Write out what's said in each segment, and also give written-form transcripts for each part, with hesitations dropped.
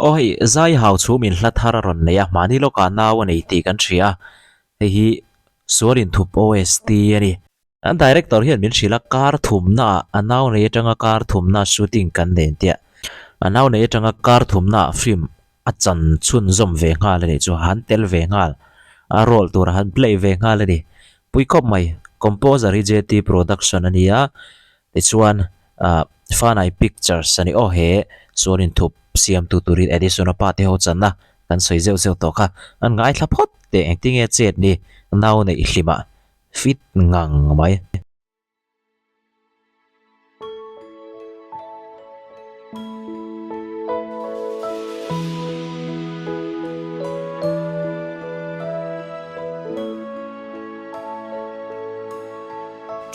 Aw hei zai hau chhum in hla thar a rawn nei a, mahni lawkah nau a nei tih kan hria a, hei hi sual inthup OST a ni. An director hian min hrilh a, kar thumna ah a nau nei atanga kar thumna shooting kan nei an tia, a nau nei atanga kar thumna ah film a chan chhunzawm ve nghal a nih chu, han tel ve nghal, a role tur a han play ve nghal a ni. Pui khawp mai, composer hi JT Production a ni a, Tichuan, ah, Fanai Pictures a ni aw he sual inthup siamtu turin Edison-a pa te ho channa kan sawi zeuh zeuh tawh kha. An ngaithla phawt teh engtinge chet ni nau neih hlimah fit ngang mai.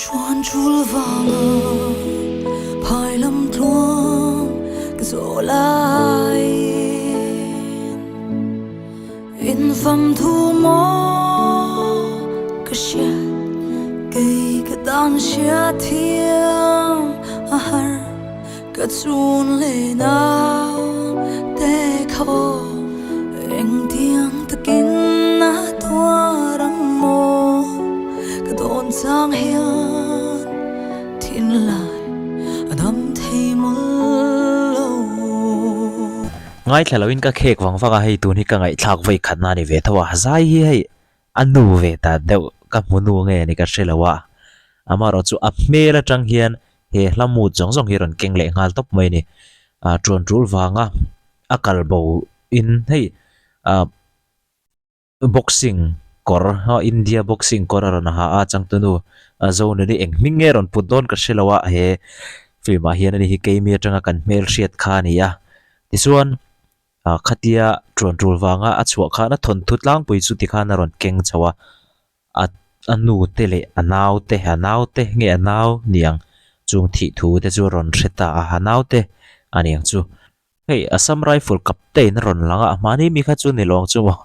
Chuan chul vanga phai lam tluang ka zawh laiin In fam thu maw ka hriat kei ka tan hriat thiam a har ka chun leh nau te kha aw engtiang takin a tuar ang maw ka dawn chang hian thinlai a dam thei mawlh lo. Ngaithla loin ka khek vang vang a, hei tun hi ka ngaihthlak vawi khatna a ni ve tho a, zai hi hei a nu ve ta deuh ka hmu nu nge ni ka hre lo a, amaherawh chu a hmel atang hian he hla mut zawng zawng hi rawn keng leh nghal tawp mai a ni, ah tuan tul vanga a kal bo in hei ah boxing kawr India boxing kawr a rawn ha a changtunu a Zonuni eng hming nge rawn put dawn ka hre lo a he film ah hian ani hi keimi atanga kan hmel hriat kha a ni a tichuan. Ah khatia tuan tul vanga a chhuah khan a thawnthu tlangpui chu tikhan a rawn keng chho a, a a nu te leh a nau te a nau te nge a nau ni ang chung thih thu te chu a rawn hre ta a, a nau te a ni ang chu. Hei Assam Rifle captain a rawn lang a, mahni mi kha chu ni lo ang chu maw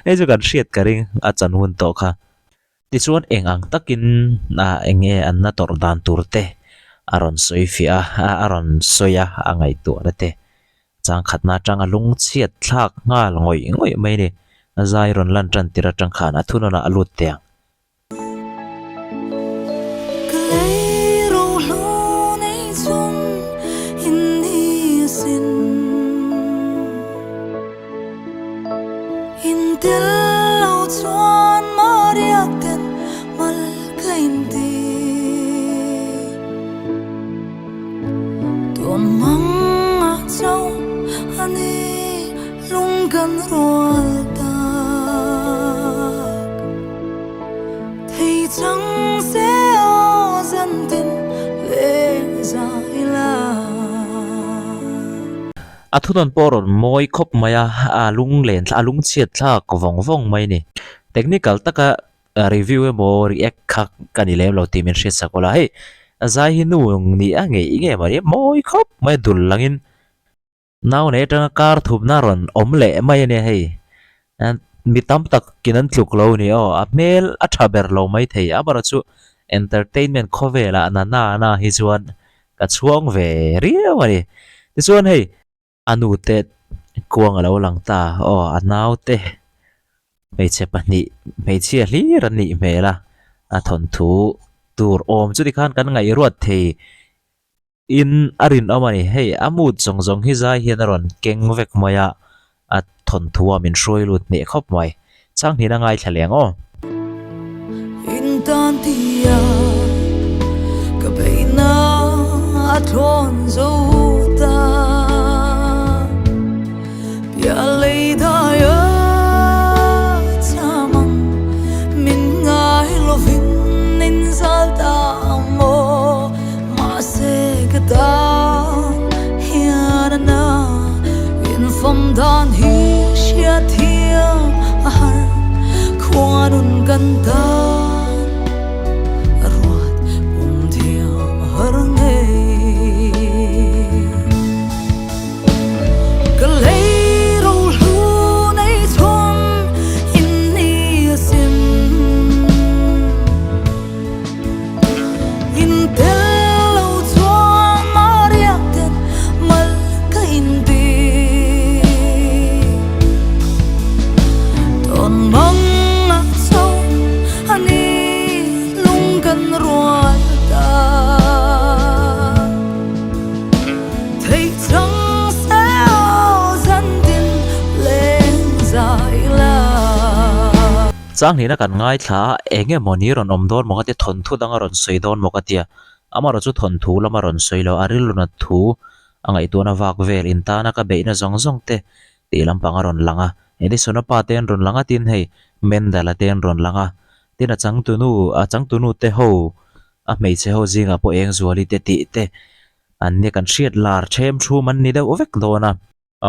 hei chu kan hriat ka ring a chan hun tawh kha. Tichuan eng ang takin ah eng nge an na tawrh dan tur te a rawn sawi fiah a, a rawn sawi a, a ngaihtuahna te changkhatna atanga lungchhiat thlak nghal ngawih ngawih mai a ni. A zai rawn lan tan tir atang khan a thunawnah a lut teh ang. Ka lei rohlu nei chhun in ni asin. In tel lo chuan Maria ten mal ka inti. Tuan mang a cho a ni lung kan rual tak. Thei chang se aw zan tin leng zai la. A thunawn pawh rawn mawi khawp mai a, a lunglen a lungchhiat thlak vawng vawng mai a ni. Technical taka review emaw react kha ka ni lem lo tih min hriat sak ula, hei zai hi nu nih a ngeih nge mawni mawi khawp mai a dul langin nau nei atanga kar thumna rawn awm leh mai a nia hei. Mi tam takin an tluk lo a ni aw, a hmel a tha ber lo maithei amaherawhchu entertainment khawvelah na na na hi chuan ka chhuang ve riau a ni. Tichuan hei a nute kuang a lo lang ta aw a naute hmeichhe pahnih hmeichhia hlir an nih hmel a, a thawnthu tur awm chu tikhan kan ngaihruat thei. In a rinawm a ni. Hei a mood zawng zawng hi zai hian a rawn keng vek mai a, a thawnthu a min hruai lut hneh khawp mai. Changhnihna ngaithla leh ang aw. In tan tia ka beihna a thlawn zo ta Piah lei dai a cham ang min ngai lovin in zal ta ang maw Mahse ka tan hian a na in fam dan hi hriat thiam a har khua nun kan tan a ruat pum thiam a har ngei. Ka lei ro hlu nei chhun in ni asin In tel lo chuan Maria ten mal ka in ti. Chang hnihna kan ngaithla a, eng emaw ni rawn awm dawn maw ka tia, thawnthu dang a rawn sawi dawn maw ka tia. Amaherawhchu thawnthu lam a rawn sawi lo, a rilru nat thu a ngaihtuahna vak vel intana ka beihna zawng zawng te tih lampang a rawn lang a. Edison-a pa te an rawn lang a tin hei Mendel-a te an rawn lang a, tin a changtunu a changtunu te ho a hmeichhe ho zingah pawh Engzuali te tih te an nia kan hriat lar them thum an ni deuh vek dawn a.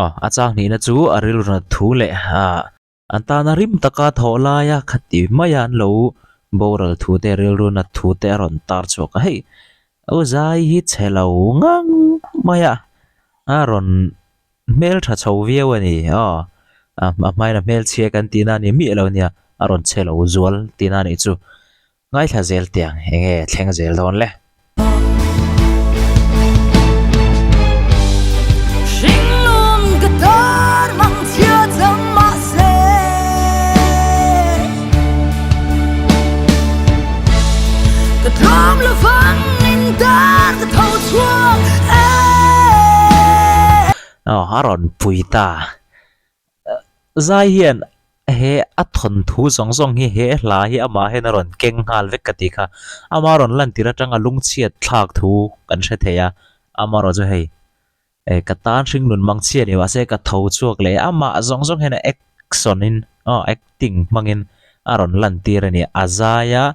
Aw, a chang hnihna chu a rilru nat thu leh ah. An tana rim taka thawh laia khati maia an lo boral thu te rilru nat thu te a rawn tar chhuak a, hei u zai hi chhe lo ngang mai a, a rawn hmel tha chho viau a ni aw, a hmain a hmelchhia kan tihna a ni miah lo nia, a rawn chhe lo zual tihna a nih chu. Ngaithla zel tiang enge thleng zel dawn le. Hringlum ka tar mang chhia chang mahse Ka tlawm lovang in tar ka tho chhuak e. Aw a rawn pui ta. Zai hian he a thawnthu zawng zawng hi he hla hi amah hian a rawn keng nghal vek ka tih kha. Ama rawn lantir atanga lungchhiat thlak thu kan hre thei a, amaherawh chu hei eh ka tan hringnun mang chhia ni mahse ka tho chhuak leh amah zawng zawng hian a action in aw acting hmangin a rawn lantir a ni. A zai a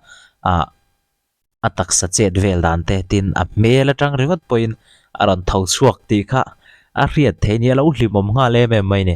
ah. A taksa chet vel dan te tin a hmel atang ringawt pawhin a rawn tho chhuak tih kha a hriat theih nia lo hlimawm nghal em em mai ni.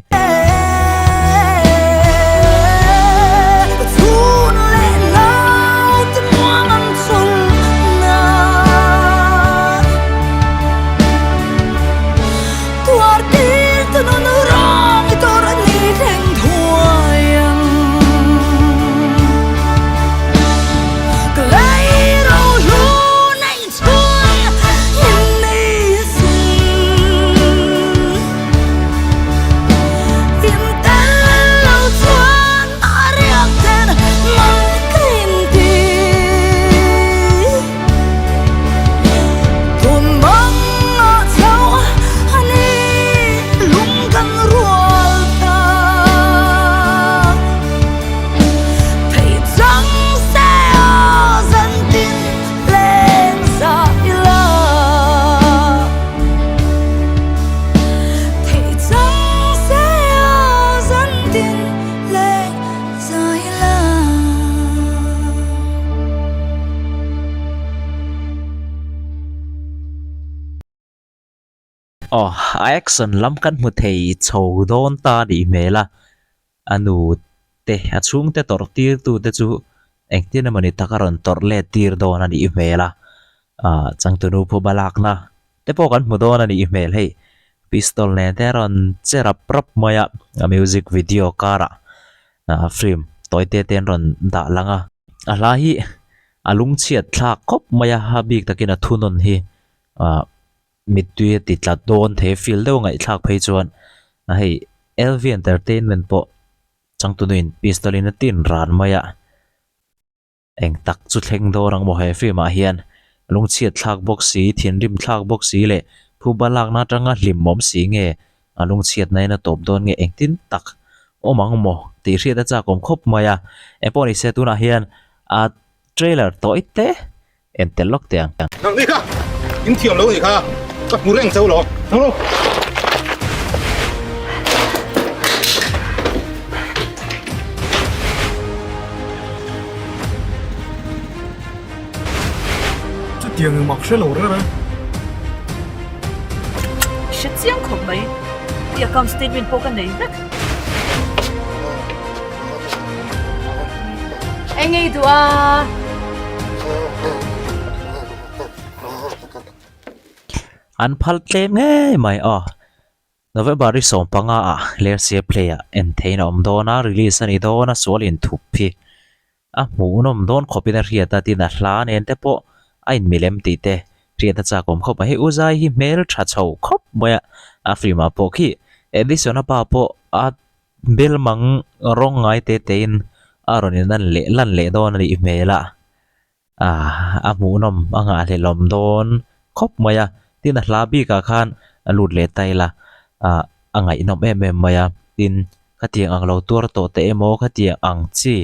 Aw, a action lam kan hmu thei chho dawn ta a nih hmel a, a nu te a chhungte tawrh tir tu te chu engtin emawni tak a rawn tawrh let tir dawn a nih hmel a, ah changtunu phuba lakna te pawh kan hmu dawn a nih hmel hei pistol nen te a rawn che rap rap mai a, a music video karah ah film tawi te te an rawn dah lang a, a hla hi a lungchhiat thlak khawp mai a, a bik takin a thunawn hi ah. Mittui a ti tlat dawn thei feel deuh ngaihthlak phei chuan a hei LV Entertainment pawh changtunuin pistol in a tin ran mai a, eng tak chu thleng dawn ang maw he film ah hian lungchhiat thlak bawk si, thinrim thlak bawk si leh phuba lakna atanga hlimawm si nge a lungchhiat na in a tawp dawn nge engtin tak awm ang maw tih hriat a chak awm khawp mai a, engpawh ni se tunah hian a trailer tawih te En tel lawk teh ang. Nang ni kha, in thiam lo nih kha, ka hmu reng chau lo. Nang lo. Chutiang eng mak hre lo reng reng. Hre chiang khawp mai. I account statement pawh ka nei vek. Eng ei duh a? An phal tlem ngei mai aw. November i 15 ah Lersia Play ah en theihin a awm dawn a, release a ni dawn a, sual inthup hi a hmuhnawm dawn khawpin a hriat a, tin a hla nen te pawh a inmilem tih te hriat a chak awm khawp mai. Hei U Zai hi hmel tha chho khawp mai a, a film ah pawh khi Edison-a pa pawh a Belmang rawng ngai te tein a rawn in lan leh lan leh dawn a nih hmel a, ah a hmuhnawm a nghahhlelawm dawn khawp mai a, tin a hla bikah khan a lut leh ta ila ah a ngaihnawm em em mai a, tin khatiang ang lo tuar tawh teh emaw khatiang ang chi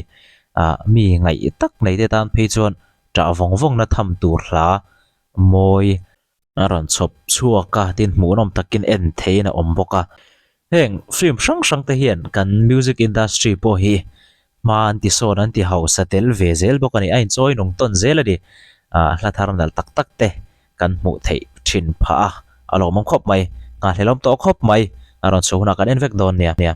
Ah mi ngaih tak nei te tan phei chuan ṭah vawng vawng na tham tur hla mawi a rawn chhawp chhuak a tin hmuhnawm takin en theihin a awm bawk a. Heng film hrang hrang te hian kan music industry pawh hi hma an ti sawn an ti hausa tel ve zel bawk a ni. A inchawi nung tawn zel a ni. Ah hla thar nalh tak tak te kan hmuh theih thin phah a, a lawmawm khawp mai. Nghahhlelawm tawh khawp mai. A rawn chhuah hunah kan en vek dawn nia.